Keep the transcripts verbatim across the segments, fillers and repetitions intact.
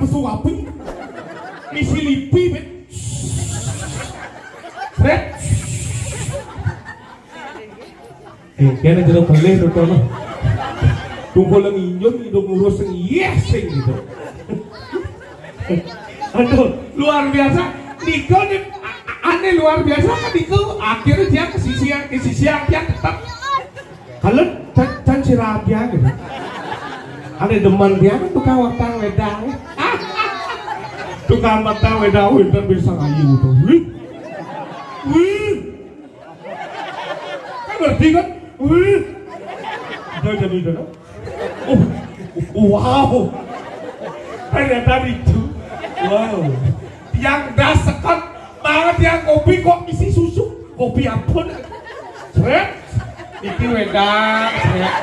Pesu api. Misi lipi, bet. Sret. Eh, kene jero beli to, to. Tunggu lagi injun, hidup ngurus sing, yes, sing gitu. Aduh, luar biasa. Niko nih, a-, a-, aneh luar biasa kan Niko. Akhirnya dia ke sisi, ke sisi dia tetap. Kalau can, can sira pian gitu. Ada demen dia kan tukang watang wedang. Tukang watang wedang, wih, ntar bisa ayu tuh. Wih. Wih. Kan ngerti kan? Wih. Udah jadi udah. Oh, wow. Ternyata itu. Wow. Yang das sekot banget yang kopi kok isi susu. Kopi ampun. Sret. Iki wedang, sret.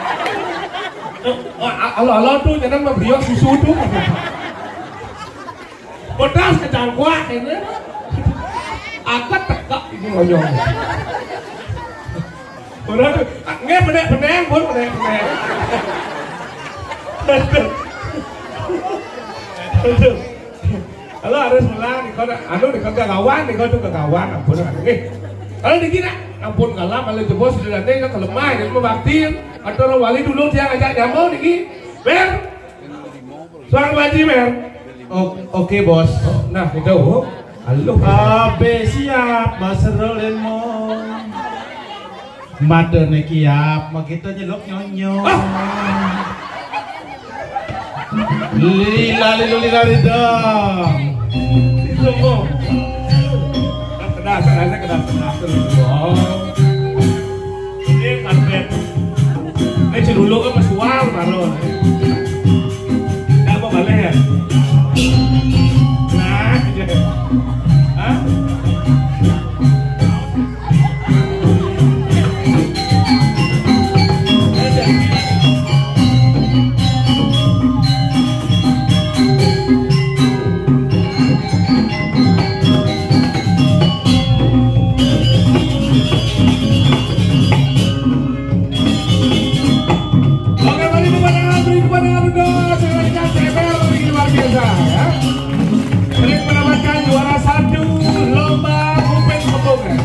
Halo, halo tuh, jangan mau briok susu tuh. Pedas kecangkuak ini. Aku tekak ini ngonyong. Ora tuh, nggih benek-benek, pun benek-benek. Aduh. Aduh. Kalau harus melang, nih, kalau anu, nih, kalau gagawan, nih, kalau gagawan, ampun, ampun. Nih, kalau dikit, nak, ampun, kalah, kalau jebos, sudah nanti, kalau lemah, ini mau bakti, atau orang wali dulu, dia ngajak jamu, nih, Ber. Suang Pak Haji, Ber. O-, oke, Bos. Nah, itu. Halo. Abe siap, Mas Rolemo. Madone kiap, makita nyeluk nyonyo. Ah. Lila lilu lila lida. Itu kok. Kedas, kedas, kedas, kedas. Oh. Ini karpet. Ini celuluk apa sual, baru. Nggak mau balik ya? Nah, gitu. Hah? Oke, beri tepuk tangan, beri tepuk tangan untuk Senior Ceper, ini luar biasa, ya. Ini mendapatkan juara satu lomba kuping kembung, ya.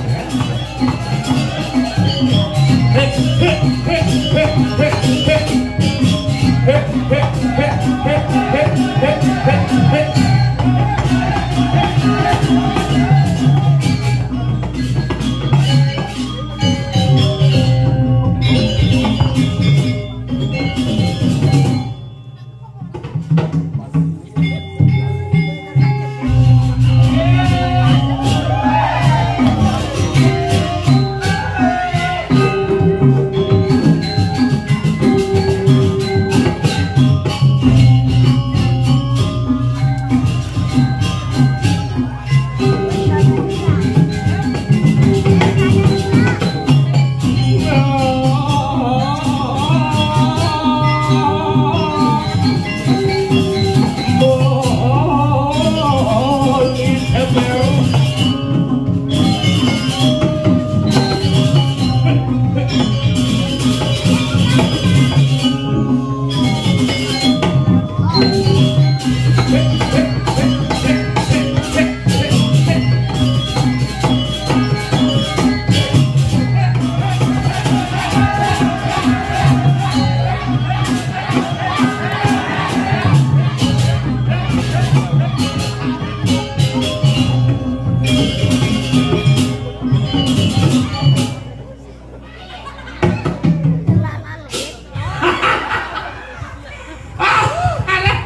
Ah, alah.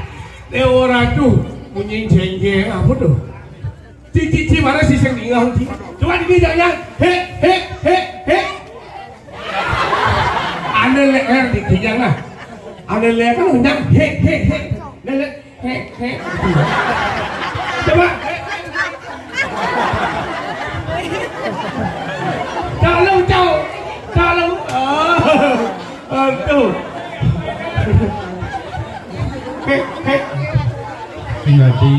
Dewa Ratu, bunyi jeng-jeng apa tuh? Ci, ci, ci, mana sih yang ningang, ci? Coba di dia, jangan. He, he, he, he. Ada leher di dia, nah. Ada leher kan, jangan. He, he, he. Ada leher. He, he. Coba. Hek, hek. Sing dadi,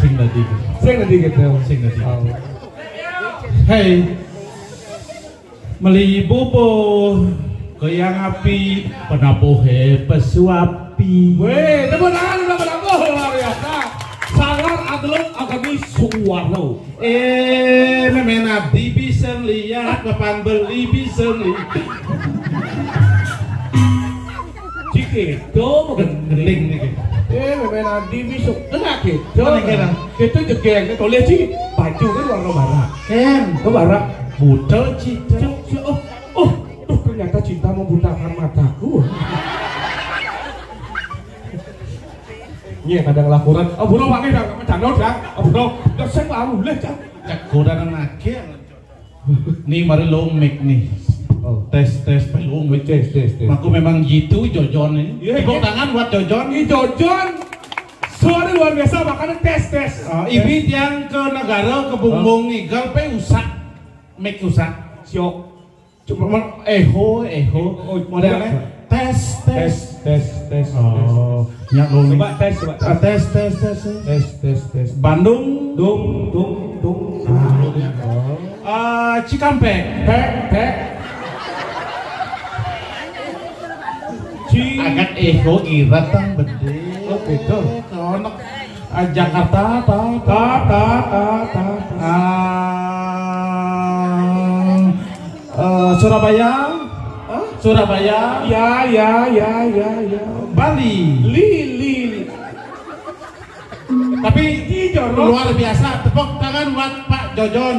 sing dadi. Sing dadi gitu. Sing dadi. Oh. Hei. Meli bubuh, goyang api, penabuhe pesu api. Weh, tepuk tangan udah penabuh, luar biasa. Sanggar Atlet Akademi Suwarno. Eh, memen adi bisa lihat, papan beli bisa lihat. Cik itu gending niki. Eh, memen adi bisa kena gitu. Kena, kena. Gitu jegeng, tulis sih. Baju kan warna barak. Ken, ke barak. Buta cita. Cik, cik, oh, oh, oh, ternyata cinta membutakan mataku. Iya, kadang lakuran. Oh, bro, pakai dah, apa candol dah? Oh, bro, dah saya mau boleh dah. Cek kurang lagi. Nih, mari lo mic nih. Oh. Tes, tes, pe lo mic. Tes, tes, tes. Aku memang gitu, Jojon nih. Iya, tepuk iya. Tangan buat Jojon. Ini Jojon. Suara luar biasa, makanya tes, tes. Oh, ibi tiang ke negara, ke bumbung nih, gal pe usak. Mic usak. Siok. Cuma men-, eho, eho. Oh, modelnya iya. Tes, tes. Tes, tes, tes, oh, tes. Nyak lo. Coba tes, coba tes. Ah, tes, tes, tes, tes. Tes, tes, tes. Bandung. Dung, dung, dung, dung. Ah. Oh. Ah, Cikampek. Pek, pek. Ci- Agak eho irat tang bede. Oh, beda. Kono, ah, Jakarta, ta, ta, ta, ta, ta, ta. Ah, eh, Surabaya. Hah? Surabaya. Ya, ya, ya, ya, ya. Bali. Li, li. Tapi luar biasa, tepuk tangan buat Pak Jojon.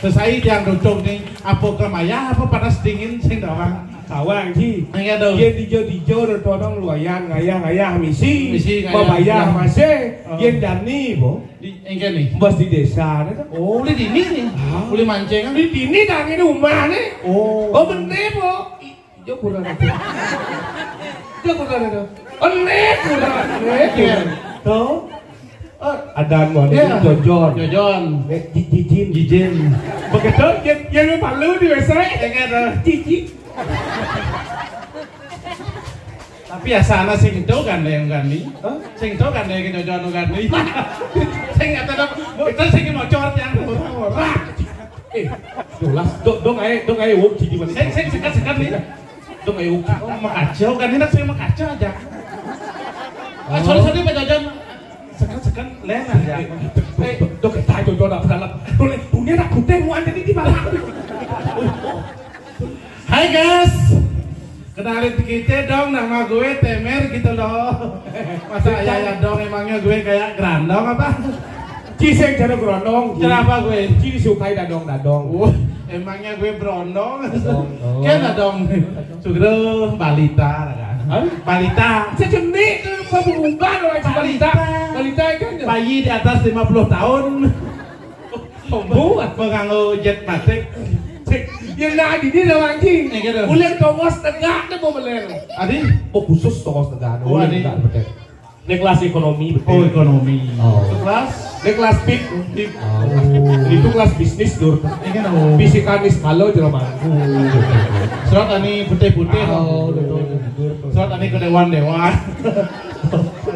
Sesai tiang duduk nih, apa kemaya, apa panas dingin sing doang. Kawang ji. Iya dong. Yen dijo-dijo todong luayan ngayah-ngayah misi. Misi ngayah, mabayah ngayah. Masih. Oh. Yen dani, bo. Di, engke nih. Bos di desa nih. Oh, di dini nih. Hah? Uli mancing kan? Di dini dang ini rumah nih. Oh. Oh, bener, bo. Ijo kurang itu. Ijo kurang itu. Enek kurang. Enek. Iya. Tuh. Eh, ada anu, ada Jojon. Jojon. Eh, ji-, jijin. Jijin. Begitu, yang, yang palu di W C. Iya, tuh. Jijik. Tapi ya sana sing itu kan yang gani. Hah? Sing itu kan yang Jojon gani. Sing kata dong, itu sing mau cor yang orang-orang. Eh, jelas. Dong, dong ae, dong ae wong siji. Sing, sing sekat-sekat nih. Dong ae wong. Oh, makacau kan enak saya makacau aja. Ah, sorry, sorry, Pak Jojon. Sekat-sekat lenan ya. Eh, dong, dong, kita Jojon apa dalam. Boleh, dunia nak putih mau ada di mana? Hai guys. Kenalin kita dong, nama gue Temer gitu loh. Masa ya, ya dong, emangnya gue kayak gerandong apa? Ci sing cara gerondong. Kenapa gue? Ci disukai dadong-dadong. Oh, emangnya gue berondong? Dadong, oh. Kan dadong. Sugro balita lah kan. Hah? Balita. Sejenis tuh pembukaan orang balita. Balita. Balita kan. Bayi di atas lima puluh tahun. Pembuat. Menganggo jet matik. Cek, yang nak di dia anjing. Eh, gitu. Ulang tongos tegak dia mau meleng. Adi? Oh, khusus tongos tegak. Oh, adi. Enggak betul. Ini kelas ekonomi, betul. Oh, ekonomi. Oh. Kelas? Ini kelas pip. Pip. Oh. Itu kelas bisnis, Dur. Ini kan, oh. Fisikanis kalau jelema. Surat ani putih-putih. Oh, betul, betul, betul. Surat ani ke dewan-dewan.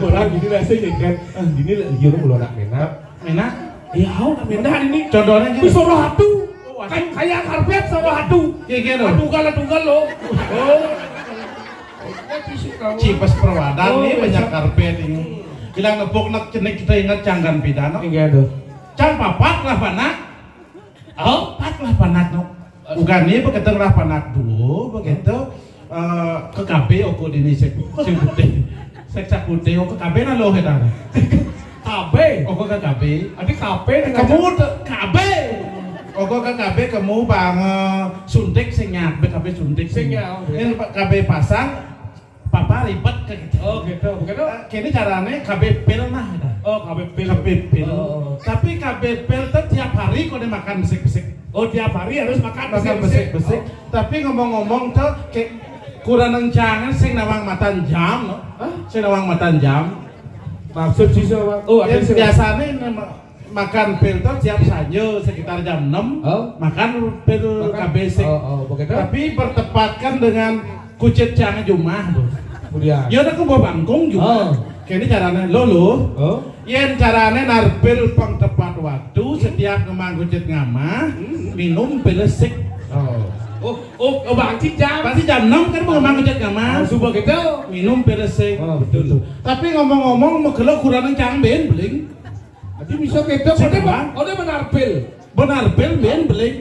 Orang gini lah sih, kan. Gini lah, iya, lu nak menang. Enak? Iya, aku nak menang ini. Contohnya gitu. Wih, soroh atu. Oh, atu. Kayak, kayak karpet soroh atu. Iya, gitu. Atu kalau tunggal lo. Oh. Cipes perwadan nih, banyak karpet ini. Bilang nepuk nak cenik kita ingat canggan pidana. Iya, tuh. Cang papat lah panak. Oh, papat lah panak no. Bukan nih, begitu lah panak dulu, begitu. Eh, ke K B aku di ini sek, sek putih. Sek, sek putih, aku ke K B nah lo kita. K B. Aku ke K B. Adi K B dengan kamu ke K B. Aku ke K B, kamu bang, eh, suntik sing nyak, B K B suntik sing nyak. Sing nyak, oke. Ini K B pasang, papa ribet ke gitu. Oh, gitu, begitu. Eh, kini caranya K B pil nah, gitu. Oh, K B pil. K B pil. Oh, oh, oh. Tapi K B pil tuh tiap hari kok dia makan besik-besik. Oh, tiap hari harus makan besik-besik. Makan besik-besik. Oh. Tapi ngomong-ngomong tuh kayak kurang rencangan sing nawang matan jam, no? Hah? Sing nawang matan jam. Maksud sih sama. Oh, ada sih. Biasanya nama makan pil tuh tiap saja sekitar jam enam. Oh. Makan pil. Makan? K B sik. Oh, oh, begitu. Tapi bertepatkan dengan kucit cang jumah tuh. Kemudian. Ya, nak mbok bangkung juga. Oh. Kene carane, lo, lo. Oh. Yen carane narbil pang tepat waktu, setiap ngemang kucit ngamah, hmm, minum pil resik. Oh. Oh, oh, oh, Bang Ci jam. Pasti jam enam kan mau ngemang kucit ngamah. Oh, subuh gitu. Minum pil resik. Oh, betul. Tapi ngomong-ngomong, megelo kurang cang ben beling. Jadi bisa gitu. Sing kode, Bang. Kode benar pil. Benar pil ben beling.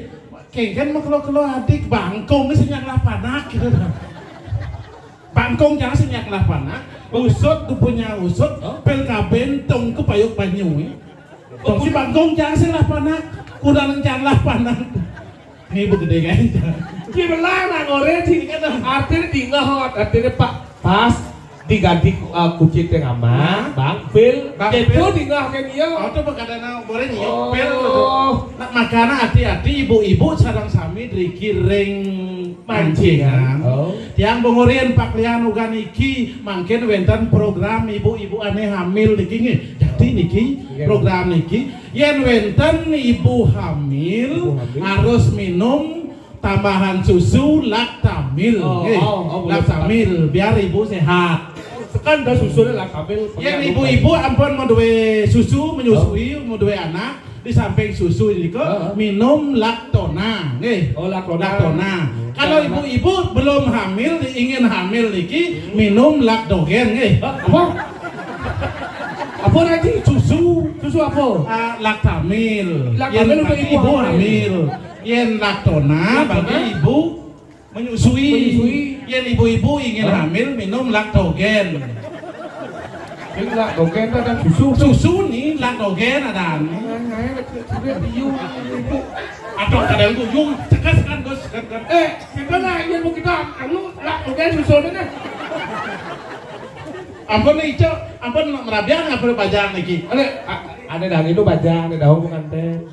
Kengken megelo-gelo adik bangkung sing nyak lapanak gitu. Bangkung cang sing nyak lapanak. Usut tuh punya usut. Hah? Pil kaben tong ke payuk banyu. Tong si bangkung cang sing lapanak. Kurang cang lapanak. Ini begede kan. Ki belang nak ngore sih. Artinya dingah, artinya pak pas diganti, eh, kucing teh aman, Bang Phil. Bang Phil. Kepo dingah kan iya. Oh, tuh berkadana boleh nyium pil tuh. Oh. Nak makana hati-hati ibu-ibu sareng sami driki ring mancingan. Oh. Tiang bongorien paklian uga niki mangkin wenten program ibu-ibu ane hamil niki nggih. Jadi niki, iya, program niki yen wenten ibu hamil, ibu hamil, harus minum tambahan susu Laktamil. Oh, nggih. Oh, oh, boleh. Laktamil biar ibu sehat. Kan ada susunya Laktamil. Yen ibu-ibu ampun mau duwe susu menyusui, mau duwe anak, di samping susu ini kok, heeh, minum Laktona, nggih. Oh, Laktona. Laktona. Hmm. Kalau ibu-ibu belum hamil, ingin hamil niki, hmm, minum Laktogen, nggih. Hah, apa? Apa lagi? Susu. Susu apa? Ah, Laktamil. Laktamil. Yen untuk ibu hamil. Yen Laktona bagi ibu menyusui. Menyusui. Yen ibu-ibu ingin hamil, minum Laktogen. Ini Laktogen itu ada susu. Susu nih, Laktogen ada anu. Nah, nah, sudah biu, ibu. Atau kadang tuh, yung, cekas kan, Gus, kan, kan. Eh, kita lah, yang mau kita, anu, Laktogen susu ini. Ampun nih, Cok. Ampun merabian, ampun bajang niki. Ada, a-, ada daun itu bajang, ada daun pengantin.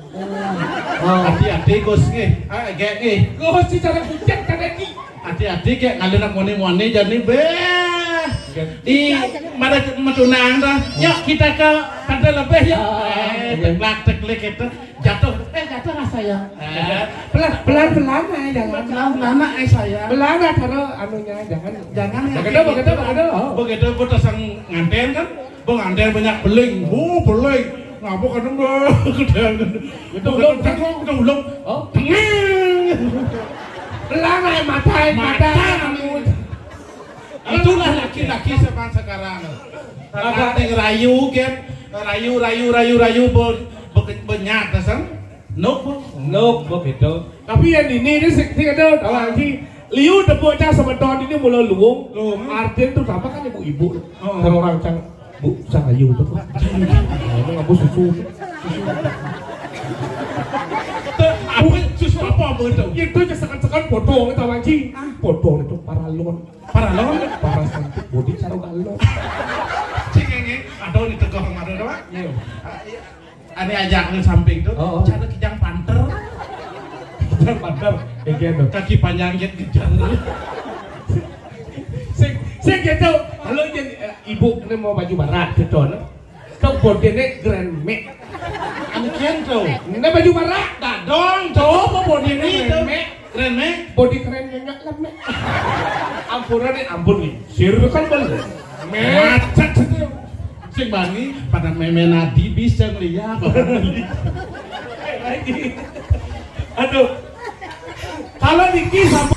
Oh. Hati-hati, Gus, nggih. Ah, gek, nggih. Gus, si cara kucek, cara ki. Hati-hati, gek, kalau nak moni-moni, jadi beh. Gek. Di mana mentunang dah? Yuk, kita ke pantai lebih, yuk. Ah, eh, iya. Teklak, teklik itu. Jatuh. Eh, jatuh lah saya. Eh. Pelan, pelan, pelan, eh, jangan. Pelan, pelan, eh, saya. Pelan lah, taruh anunya, jangan. Jangan ya. Begitu, begitu, begitu. Oh. Begitu, begitu sang nganten kan? Pengantin banyak beling. Oh, beling. Ngapa kan enggak? Betul, betul. Betul, betul. Oh. Pelan, eh, mata, eh, mata. Mata. Itulah laki-laki zaman sekarang. Apa? Yang rayu, kan? Rayu, rayu, rayu, rayu, be-, be-, benyat, dasar. Nuk, Bu. Nuk, Bu, gitu. Tapi yang ini, ini sik, sik ada, tahu lagi. Liu tepuk cah semeton ini mula luung. Luung. Artin tuh sama kan ibu-ibu. Oh. Kalau orang cang, Bu, cang ayu tuh. Ngomong apa susu? Susu. Apa? Susu apa, Bu, itu? Itu aja sekan-sekan bodong, tahu lagi. Ah. Bodong itu paralon. Paralon? Parasantik bodi caro galon. Cing, ini, ada nih tegang, ada, ada, Pak? Iya. Ah, iya. Ane ajak nang samping tuh, oh, oh, cara kijang panter. Kijang panter, kayak gitu. Kaki panjang, jet kejar. Sing, sing gitu. Halo, jen, eh, ibu ini mau baju barat gitu, no? Tuh bodene Grand Max. Ane kento. Ini baju barat. Dadong, coba bodene Grand Max. Keren, Mek. Body keren nyenyak lah, Mek. Ampun nih, ampun nih. Sir kan bel. Mek. Macet itu. Sing bani pada meme nadi bisa ngeliat. Aduh. Kalau niki sampai